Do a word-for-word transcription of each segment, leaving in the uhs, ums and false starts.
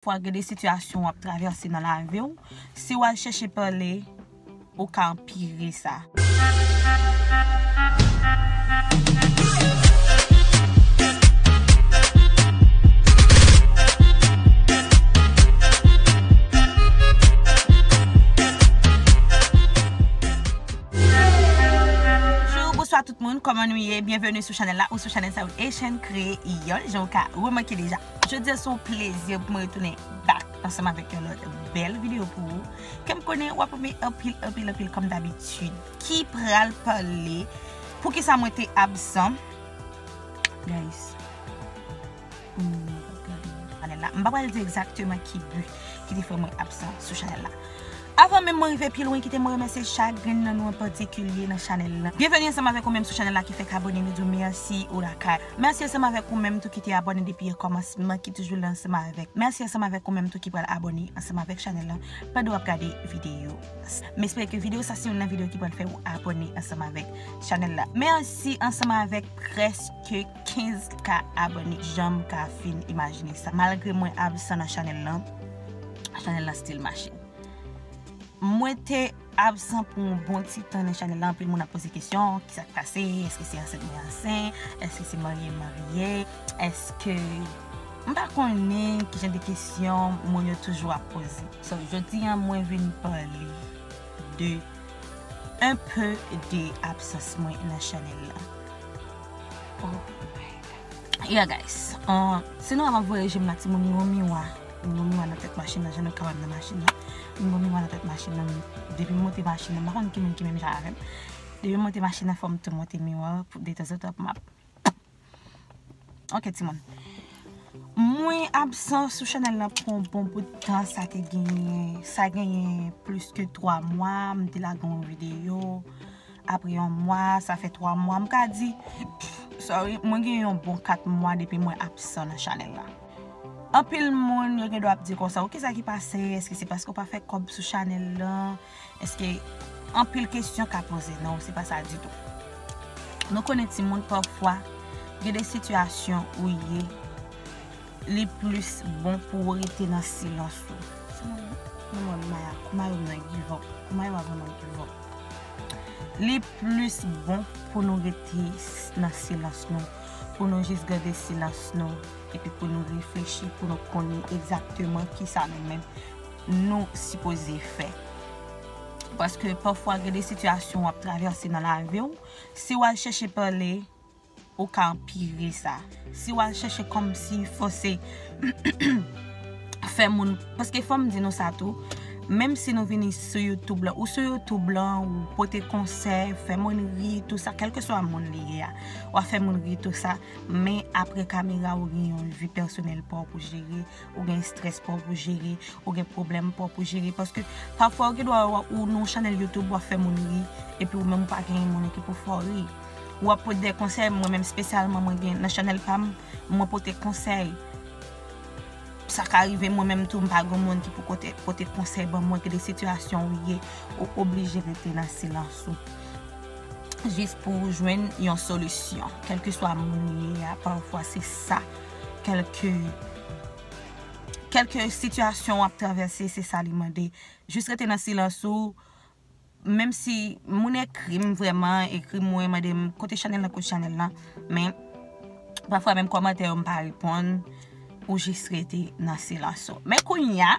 Pafwa gen de sitiyasyon w ap travèse nan lavi w, si w al chèche pale, ou ka anpire sa. Bonjou, bonswa tout moun, kòman nou ye? Byenveni sou chanèl la, ou sou chanèl sa yo, Haitian Kreyòl, jan w ka remake deja. Jodi a se yon plezi pou mwen retounen back ansanm avèk yon lòt bèl videyo pou ou. Ke m konnen w ap renmen anpil, anpil, anpil, kòm dabitid. Ki pral pale? Poukisa mwen te absan? Guys, hmm, chanèl la. M pa pral di egzakteman ki bi ki te fè mwen absan sou chanèl la. Avan menm mwen rive pi lwen, kite mwen remèsye chak grenn nan nou an patikilye nan chanèl la. Byenveni ansanm avèk ou menm sou chanèl la ki fèk abòne, nou di w mèsi ou lakay. Mèsi ansanm avèk ou menm tou ki te abòne depi kòmansman, ki toujou la ansanm avèk. Mèsi ansanm avèk ou menm tou ki pral abòne ansanm avèk chanèl la pandan w ap gade videyo. M espere ke videyo sa se youn nan videyo ki pral fè ou abòne ansanm avèk chanèl la. Mèsi ansanm avèk prèske kenz K abòne. Jan m ka fin imajine sa? Malgre mwen absan nan chanèl lan, chanèl lan still mache. Mwen te absan pou yon bon ti tan nan chanèl la. Anpil moun ap poze kesyon, kisa k pase? Èske se ansent mwen ansent? Èske se marye m marye? Èske, m pa konnen ki jan de kesyon moun yo toujou ap poze. So, jodi a mwen vin pale de un peu de absans mwen nan chanèl la. Oh my God. Yeah, guys. Uh, sinon, avan voye je m la, timoun, yon miwa. Yon miwa nan tèt machin nan, jan nou ka wè m nan machin nan. Yon miwa nan tèt machin nan. Depi m monte machin nan, m pa konn ki moun ki menm jan avè m. Depi m monte machin nan, fò m tou monte miwa pou detanzantan pou m ap Ok, timoun. Mwen absan sou chanèl lan pou yon bon bout tan, sa te genyen, sa genyen plis ke twa mwa, m te lage yon videyo. Apre yon mwa, sa fè twa mwa, m ka di, sorry, mwen gen yon bon kat mwa depi mwen absan nan chanèl la. Anpil moun, yo gen dwa ap di konsa, "O, kisa ki pase? Èske se paske w pa fè kòb sou chanèl lan?" Èske anpil kesyon ka poze? Non, se pa sa ditou. Nou konnen timoun, pafwa, gen de sitiyasyon ou ye, li plis bon pou ou rete nan silans ou. Mwen, mwen, mwen, kouman yo nan give up? Kouman yo pa vrèman give up? Li plis bon pou nou rete s-, nan silans nou, pou nou jis gade silans nou, epi pou nou reflechi, pou nou konnen egzakteman kisa nou menm nou sipoze fè. Paske pafwa gen de sitiyasyon w ap travèse nan lavi w, si w al chèche pale, ou ka anpire sa. Si w al chèche kòmsi fòse fè moun, paske fò m di nou sa tou, menm si nou vini sou YouTube lan, ou sou YouTube lan, ou pote konsèy, fè moun ri, tou sa, kèlkeswa moun li ye a, w ap fè moun ri, tou sa, men apre kamera, ou gen yon vi pèsonèl pa w pou jere, ou gen estrès pa w pou jere, ou gen pwoblèm pa w pou jere, paske pafwa ou gen dwa wè ou nan yon chanèl YouTube, w ap fè moun ri, epi ou menm ou pa gen moun ki pou fè w ri. W ap pote de konsèy, mwen menm espesyalman, mwen gen nan chanèl pa m, mwen pote konsèy. Sa ka rive mwen menm tou, m pa gen moun ki pou kote, pote konsèy ban mwen, gen de sitiyasyon ou ye, ou oblije rete nan silans ou. Jis pou ou jwenn yon solisyon. Kèlkeswa moun ou ye a, pafwa se sa. Kèlke, kèlke sitiyasyon w ap travèse, se sa li mande. Jis rete nan silans ou, menm si moun ekri m vrèman, ekri mwen, mande m kote chanèl lan, kote chanèl lan, men pafwa menm kòmantè yo m pa reponn, ou jis rete nan silans ou. Men kounye a,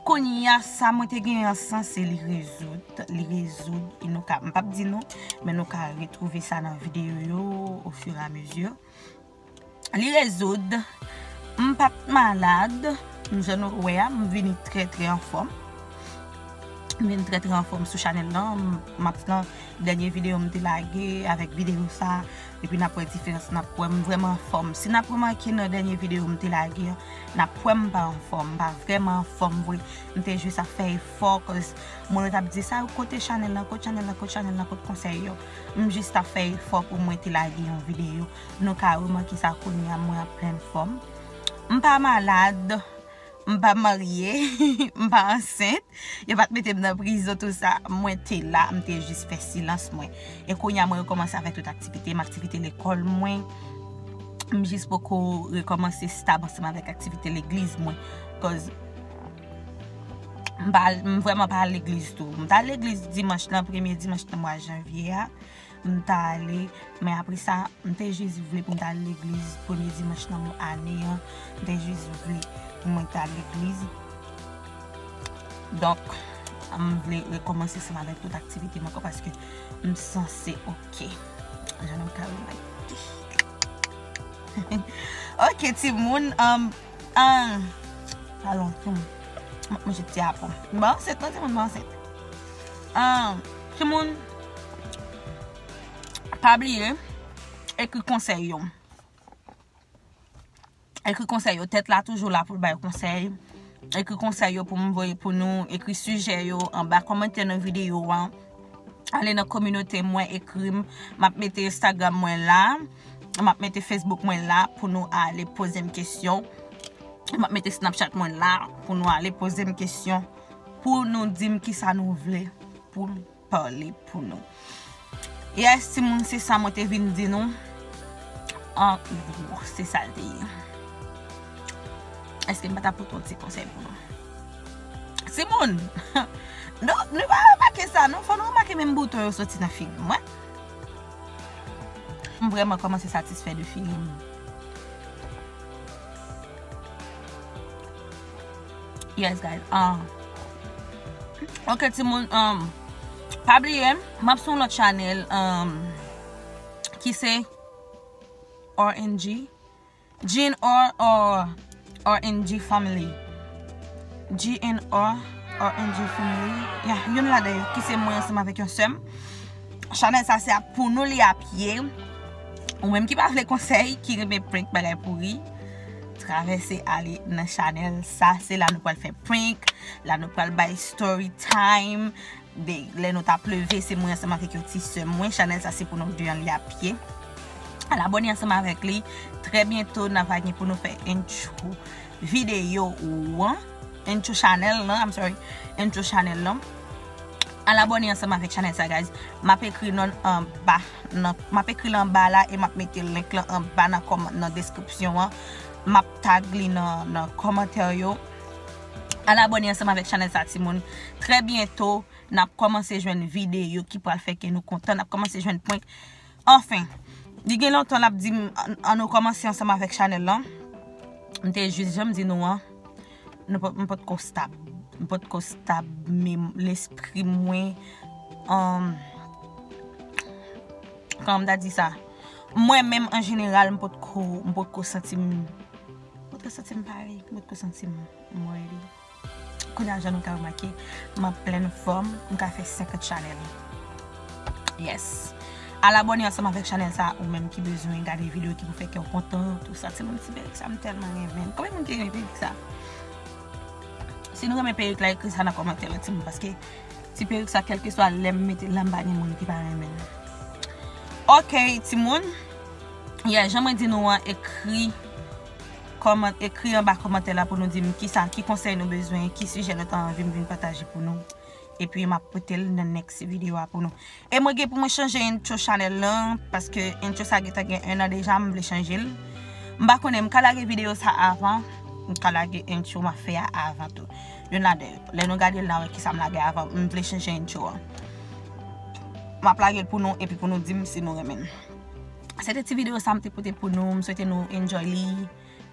kounye a, sa mwen te genyen an san, se li rezoud, li rezoud, e nou ka, m p ap di nou, men nou ka retwouve sa nan videyo yo, au fur et à mesure. Li rezoud. M pa t malad. Jan nou wè a, m vini trè, trè anfòm. M vini trè, trè anfòm sou chanèl lan. M, m ap nan dènye videyo m te lage avèk videyo sa. Epi n ap wè diferans, n ap wè m vrèman anfòm. Si n ap remake nan dènye videyo m te lage an, n ap wè m pa anfòm. M pa vrèman anfòm vre. M te jis ap fè efò, cause moun yo t ap di sa, kote chanèl lan, kote chanèl lan, kote chanèl lan, kote konsèy yo. M jis t ap fè efò pou mwen te lage yon videyo. Nou ka remake sa kounye a, mwen an plen fòm. M pa malad, m pa marye, m pa ansent. Yo pa t mete m nan prizon, tou sa. Mwen te la, m te jis fè silans mwen. E kounye a, mwen rekòmanse avèk tout aktivite m, aktivite lekòl mwen. M jis poko rekòmanse stab ansanm avèk aktivite legliz mwen. Cause m pa, m vrèman pa al legliz tou. M t al legliz dimanch lan, premye dimanch nan mwa janvye a. M t ale, men apre sa, m te jis vle pou m t al legliz premye dimanch nan mwa ane an. M te jis vle pou mwen t al legliz. Donk, m vle rekòmanse ansanm avèk tout aktivite m ankò paske m sanse oke. Jan nou ka remake. Oke, timoun, um, um, alon, timoun. M ap manje ti apò. M ansent, non, timoun, m ansent. Um, timoun, pa bliye, ekri konsèy yo. Ekri konsèy yo. Tèt la toujou la pou l bay konsèy. Ekri konsèy yo pou m voye pou nou. Ekri sijè yo anba kòmantè nan videyo a. Ale nan kominote mwen, ekri m. M ap mete Instagram mwen la. M ap mete Facebook mwen la pou nou ale poze m kesyon. M ap mete Snapchat mwen la pou nou ale poze m kesyon. Pou nou di m kisa nou vle pou m pale pou nou. Yes, timoun, se sa mwen te vin di nou. An gwo, se sa l te ye. Èske m pa ta pote yon ti konsèy pou nou? Timoun, nou, nou pa remake sa, non? Fò nou remake menm bouton yo soti nan figi m, wi. M vrèman kòmanse satisfè de figi m. Yes, guys. Um, ok, timoun. Um, pa bliye, m ap sou yon lòt chanèl, um, ki se R N G. G N R or R N G Family. G N R or R N G Family. Ya, youn ladan yo, ki se mwen ansanm avèk yon sè m. Chanèl sa se ap pou nou li apye. Ou menm ki pa vle konsèy, ki renmen prank, bagay pouri, travèse ale nan chanèl sa. Se la nou pral fè prank, la nou pral bay story time. De, lè nou t ap leve, se mwen ansanm avèk yon ti sè mwen. Chanèl sa se pou nou de an li apye. Al abòne ansanm avèk li. Trè byento, n a va gen pou nou fè intro videyo ou an. Intro chanèl lan, I'm sorry. Intro chanèl lan. Al abòne ansanm avèk chanèl sa, guys. M ap ekri non anba. Nan, m ap ekri l anba la e m ap mete link lan anba nan kòman-, nan deskripsyon an. M ap tag li nan, nan kòmantè yo. Al abòne ansanm avèk chanèl sa, timoun. Trè byento, n ap kòmanse jwenn videyo ki pral fè ke nou kontan. N ap kòmanse jwenn prank. Anfen, li gen lontan l ap di m, an, an nou kòmanse ansanm avèk chanèl lan. M te jis janm di nou an. Nou pot, m potko stab. M potko stab, men lespri mwen, um, kòman m ta di sa? Mwen menm, an jeneral, m potko, m potko santi m, m potko santi m pare, m potko santi m, m ready. Kounye a, jan nou ka remake, m an plèn fòm, m ka fè senkant chanèl. Yes. Al abòne ansanm avèk chanèl sa, ou menm ki bezwen gade videyo ki pou fè kè w kontan, tou sa. Timoun, ti perik sa, m tèlman renmen l. Konbyen moun ki renmen perik sa? Si nou renmen perik la, ekri sa nan kòmantè yo, timoun, paske ti perik sa, kèlkeswa lè m mete l la, m pa gen moun ki pa renmen l. Ok, timoun. Yeah, jan mwen di nou an, ekri kòman-, ekri anba kòmantè la pou nou di m kisa, ki konsèy nou bezwen, ki sijè nou ta anvi m vin pataje pou nou. Epi m ap pote l nan next videyo a pou nou. E mwen gen pou mwen chanje intro chanèl lan, paske intro sa gentan gen en an deja, m vle chanje l. M pa konnen, m ka lage videyo sa avan, m ka lage intro m ap fè a avan tou. Youn ladan yo. Lè nou gade l, n a wè kisa m lage avan, m vle chanje intro an. M ap lage l pou nou, epi pou nou di m si nou renmen l. Se te ti videyo sa m te pote pou nou, m swete nou enjoy li.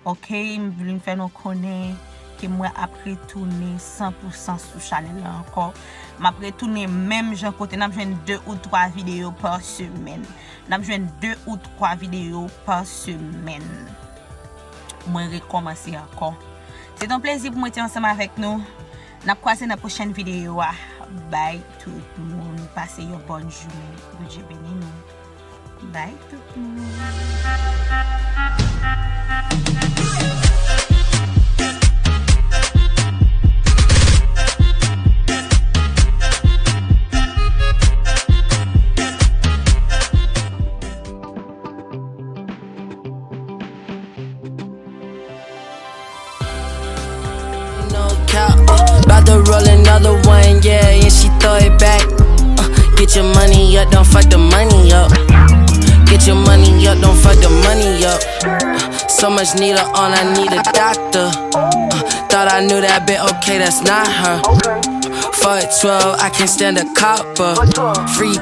Ok, m vin fè nou konnen ke mwen ap retounen san pou san sou chanèl la ankò. M ap retounen menm jan kote n ap jwenn de ou twa videyo pa semèn. N ap jwenn de ou twa videyo pa semèn. Mwen rekòmanse ankò. Se te yon plezi pou mwen te ansanm avèk nou. N ap kwaze nan pwochèn videyo a. Bay tout moun. Pase yon bòn jounen. Bondye beni nou. Bay tout moun. No cap, uh, about to roll another one, yeah, and she throw it back. Uh, get your money up, don't fuck the money up. Get your money up, don't fuck the money up. So much needle on, I need a doctor. Uh, thought I knew that bitch, okay, that's not her. Fuck twelve, I can't stand a copper. Free